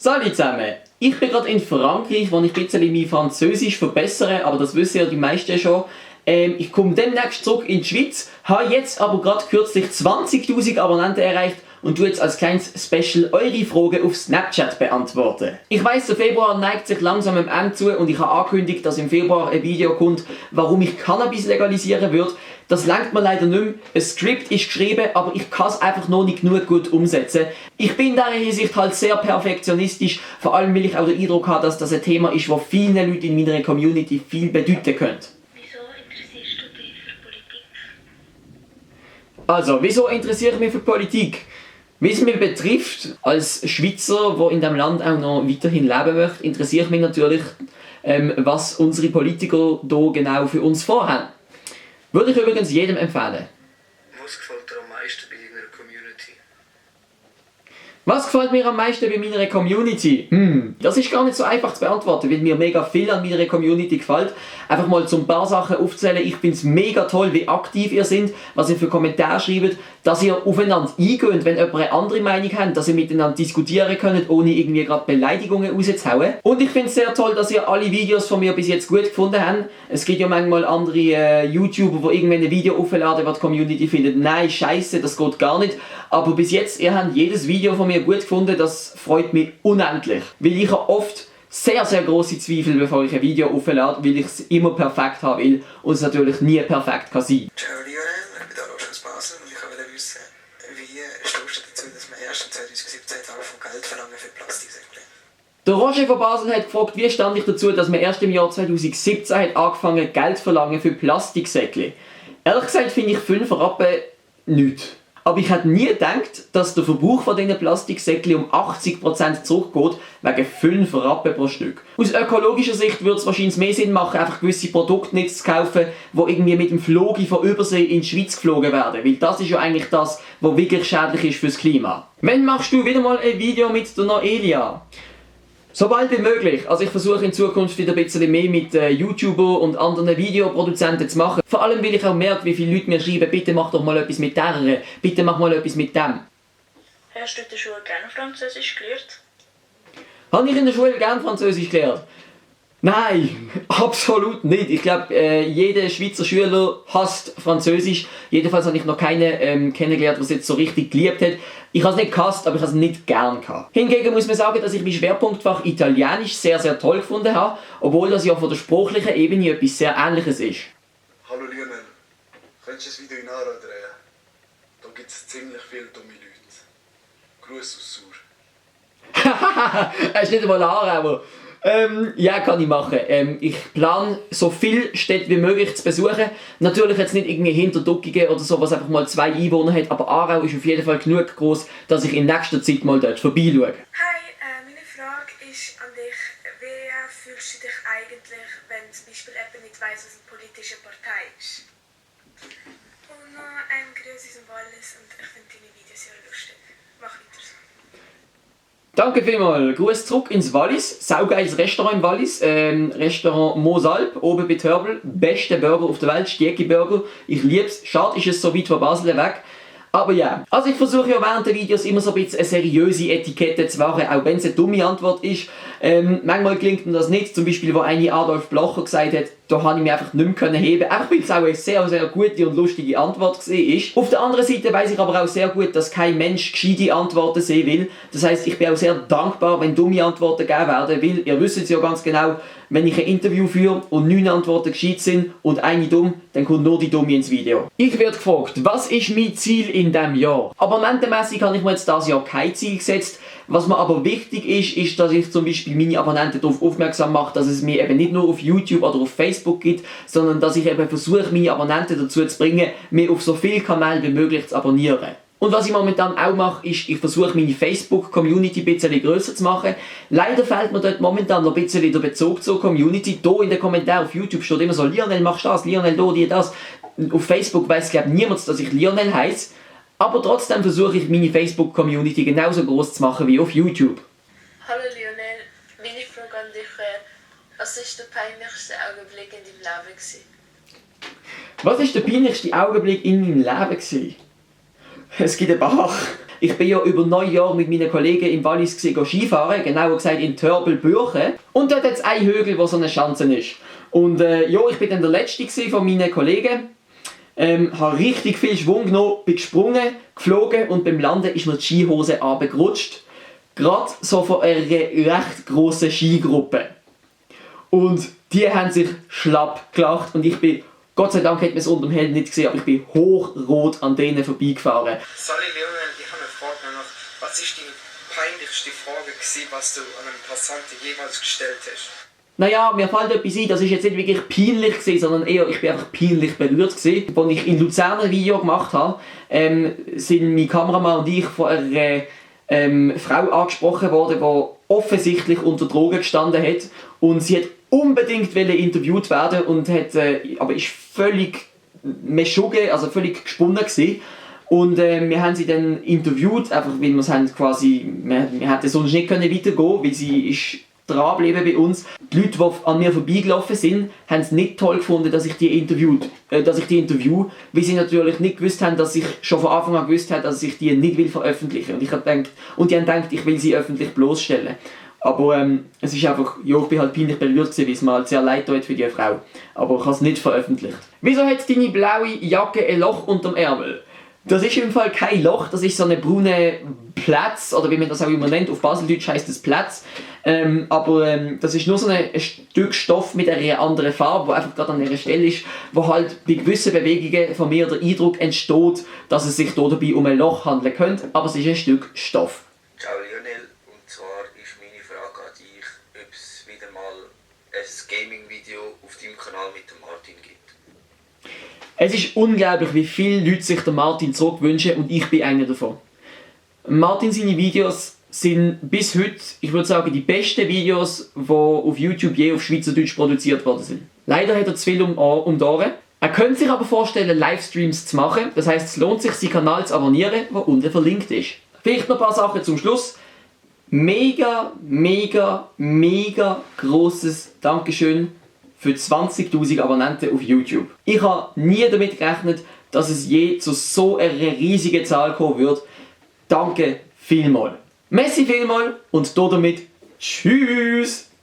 Salut zusammen! Ich bin gerade in Frankreich, wo ich ein bisschen mein Französisch verbessere, aber das wissen ja die meisten schon. Ich komme demnächst zurück in die Schweiz, habe jetzt aber gerade kürzlich 20.000 Abonnenten erreicht und tu jetzt als kleines Special eure Fragen auf Snapchat beantworten. Ich weiss, der Februar neigt sich langsam am Ende zu und ich habe angekündigt, dass im Februar ein Video kommt, warum ich Cannabis legalisieren würde. Das lenkt mir leider nicht mehr. Ein Skript ist geschrieben, aber ich kann es einfach noch nicht genug gut umsetzen. Ich bin in dieser Hinsicht halt sehr perfektionistisch, vor allem weil ich auch den Eindruck habe, dass das ein Thema ist, das vielen Leuten in meiner Community viel bedeuten könnte. Also, wieso interessiere ich mich für Politik? Wie es mich betrifft, als Schweizer, der in diesem Land auch noch weiterhin leben möchte, interessiert mich natürlich, was unsere Politiker hier genau für uns vorhaben. Würde ich übrigens jedem empfehlen. Was gefällt dir am meisten bei deiner Community? Was gefällt mir am meisten bei meiner Community? Das ist gar nicht so einfach zu beantworten, weil mir mega viel an meiner Community gefällt. Einfach mal so ein paar Sachen aufzählen. Ich finde es mega toll, wie aktiv ihr seid, was ihr für Kommentare schreibt, dass ihr aufeinander eingeht, wenn jemand eine andere Meinung habt, dass ihr miteinander diskutieren könnt, ohne irgendwie gerade Beleidigungen rauszuhauen. Und ich finde es sehr toll, dass ihr alle Videos von mir bis jetzt gut gefunden habt. Es gibt ja manchmal andere YouTuber, die irgendwann ein Video aufladen, was die Community findet, nein, scheiße, das geht gar nicht. Aber bis jetzt, ihr habt jedes Video von mir gut gefunden, das freut mich unendlich. Weil ich habe oft sehr, sehr grosse Zweifel, bevor ich ein Video auflade, weil ich es immer perfekt haben will und es natürlich nie perfekt kann sein. Ciao Lionel, ich bin Roger aus Basel und ich wollte wissen, wie stehst du dazu, dass man erst 2017 von Geld verlangen für Plastiksäckchen? Der Roger von Basel hat gefragt, wie stand ich dazu, dass man erst im Jahr 2017 hat angefangen Geld zu verlangen für Plastiksäckchen. Ehrlich gesagt finde ich 5 Rappen nichts. Aber ich hätte nie gedacht, dass der Verbrauch von diesen Plastiksäckchen um 80% zurückgeht, wegen 5 Rappen pro Stück. Aus ökologischer Sicht würde es wahrscheinlich mehr Sinn machen, einfach gewisse Produkte nicht zu kaufen, die irgendwie mit dem Flogi von Übersee in die Schweiz geflogen werden. Weil das ist ja eigentlich das, was wirklich schädlich ist fürs Klima. Wann machst du wieder mal ein Video mit der Noelia? Sobald wie möglich. Also ich versuche in Zukunft wieder ein bisschen mehr mit YouTuber und anderen Videoproduzenten zu machen. Vor allem weil ich auch merke, wie viele Leute mir schreiben, bitte mach doch mal etwas mit der, bitte mach mal etwas mit dem. Hast du in der Schule gerne Französisch gelernt? Habe ich in der Schule gerne Französisch gelernt? Nein, absolut nicht. Ich glaube, jeder Schweizer Schüler hasst Französisch. Jedenfalls habe ich noch keinen kennengelernt, der es jetzt so richtig geliebt hat. Ich habe es nicht gehasst, aber ich habe es nicht gern gehabt. Hingegen muss man sagen, dass ich mein Schwerpunktfach Italienisch sehr, sehr toll gefunden habe, obwohl das ja von der sprachlichen Ebene etwas sehr Ähnliches ist. Hallo Lionel, könntest du ein Video in Aarau drehen? Da gibt es ziemlich viele dumme Leute. Gruß aus Sur. Hahaha, er ist nicht einmal Aarauer. Ja, kann ich machen. Ich plane, so viele Städte wie möglich zu besuchen. Natürlich jetzt nicht irgendwie Hinterduckingen oder so, was einfach mal 2 Einwohner hat, aber Aarau ist auf jeden Fall genug groß, dass ich in nächster Zeit mal dort vorbeischaue. Hi, meine Frage ist an dich. Wie fühlst du dich eigentlich, wenn zum Beispiel jemand nicht weiss, was eine politische Partei ist? Und noch ein Grüß aus dem Wallis und ich finde deine Videos sehr lustig. Mach weiter so. Danke vielmals. Gruß zurück ins Wallis. Saugeiles Restaurant im Wallis. Restaurant Mosalp, oben bei Törbel. Beste Burger auf der Welt, Stieki Burger. Ich liebe es. Schade ist es so weit von Basel weg. Aber ja, also ich versuche ja während der Videos immer so ein bisschen eine seriöse Etikette zu machen, auch wenn es eine dumme Antwort ist. Manchmal gelingt mir das nicht, zum Beispiel wo eine Adolf Blocher gesagt hat, da habe ich mich einfach nicht mehr heben können. Einfach weil es auch eine sehr, sehr gute und lustige Antwort war. Auf der anderen Seite weiss ich aber auch sehr gut, dass kein Mensch gescheite Antworten sehen will. Das heisst, ich bin auch sehr dankbar, wenn dumme Antworten gegeben werden, weil ihr wisst ja ganz genau, wenn ich ein Interview führe und 9 Antworten gescheit sind und eine dumm, dann kommt nur die dumme ins Video. Ich werde gefragt, was ist mein Ziel in diesem Jahr? Abonnentenmässig habe ich mir jetzt dieses Jahr kein Ziel gesetzt. Was mir aber wichtig ist, dass ich zum Beispiel meine Abonnenten darauf aufmerksam mache, dass es mir eben nicht nur auf YouTube oder auf Facebook gibt, sondern dass ich eben versuche, meine Abonnenten dazu zu bringen, mir auf so viele Kanäle wie möglich zu abonnieren. Und was ich momentan auch mache, ist, ich versuche meine Facebook-Community ein bisschen grösser zu machen. Leider fehlt mir dort momentan noch ein bisschen der Bezug zur Community. Hier in den Kommentaren auf YouTube steht immer so, Lionel machst das, Lionel das. Auf Facebook weiss glaube niemand, dass ich Lionel heiße. Aber trotzdem versuche ich meine Facebook-Community genauso groß zu machen wie auf YouTube. Hallo Lionel, meine Frage an dich was war der peinlichste Augenblick in deinem Leben gewesen? Was war der peinlichste Augenblick in meinem Leben gewesen? Es gibt ein paar. Ich bin ja über 9 Jahre mit meinen Kollegen im Wallis Skifahren, genauer gesagt in Törbel-Bürchen. Und dort hat es einen Hügel, wo so eine Schanze ist. Und ja, ich bin dann der Letzte von meinen Kollegen. Habe richtig viel Schwung genommen, bin gesprungen, geflogen und beim Landen ist mir die Skihose runtergerutscht. Gerade so von einer recht grossen Skigruppe. Und die haben sich schlapp gelacht und ich bin, Gott sei Dank hat man es unter dem Helm nicht gesehen, aber ich bin hochrot an denen vorbeigefahren. Sally Lionel, ich habe eine Frage noch. Was war die peinlichste Frage, was du an einen Passanten jemals gestellt hast? Naja, mir fällt etwas ein, das war jetzt nicht wirklich peinlich gewesen, sondern eher, ich bin einfach peinlich berührt gewesen. Als ich in Luzern ein Video gemacht habe, sind mein Kameramann und ich von einer Frau angesprochen worden, die offensichtlich unter Drogen gestanden hat. Und sie hat unbedingt interviewt werden und hat, aber ist völlig meschuge, also völlig gesponnen gewesen. Und wir haben sie dann interviewt, einfach weil wir es haben quasi, wir hätten sonst nicht weitergehen können, weil sie ist dranbleiben bei uns. Die Leute, die an mir vorbeigelaufen sind, haben es nicht toll gefunden, dass ich die interview, weil sie natürlich nicht gewusst haben, dass ich schon von Anfang an gewusst habe, dass ich die nicht veröffentlichen will. Und die haben gedacht, ich will sie öffentlich bloßstellen. Aber es ist einfach, ja, ich bin halt peinlich berührt gewesen, weil es mir halt sehr leid tut für die Frau. Aber ich habe es nicht veröffentlicht. Wieso hat deine blaue Jacke ein Loch unterm Ärmel? Das ist im Fall kein Loch, das ist so eine braune Platz, oder wie man das auch immer nennt, auf Baseldeutsch heisst es Platz. Das ist nur so ein Stück Stoff mit einer anderen Farbe, wo einfach gerade an einer Stelle ist, wo halt bei gewissen Bewegungen von mir der Eindruck entsteht, dass es sich hier dabei um ein Loch handeln könnte, aber es ist ein Stück Stoff. Ciao Lionel, und zwar ist meine Frage an dich, ob es wieder mal ein Gaming-Video auf deinem Kanal mit dem Martin gibt. Es ist unglaublich, wie viele Leute sich den Martin zurückwünschen und ich bin einer davon. Martin seine Videos sind bis heute, ich würde sagen, die besten Videos, die auf YouTube je auf Schweizerdeutsch produziert worden sind. Leider hat er zu viel um die Ohren. Er könnte sich aber vorstellen, Livestreams zu machen. Das heisst, es lohnt sich, seinen Kanal zu abonnieren, der unten verlinkt ist. Vielleicht noch ein paar Sachen zum Schluss. Mega, mega, mega grosses Dankeschön für 20'000 Abonnenten auf YouTube. Ich habe nie damit gerechnet, dass es je zu so einer riesigen Zahl kommen wird. Danke vielmals. Merci vielmals und damit tschüss!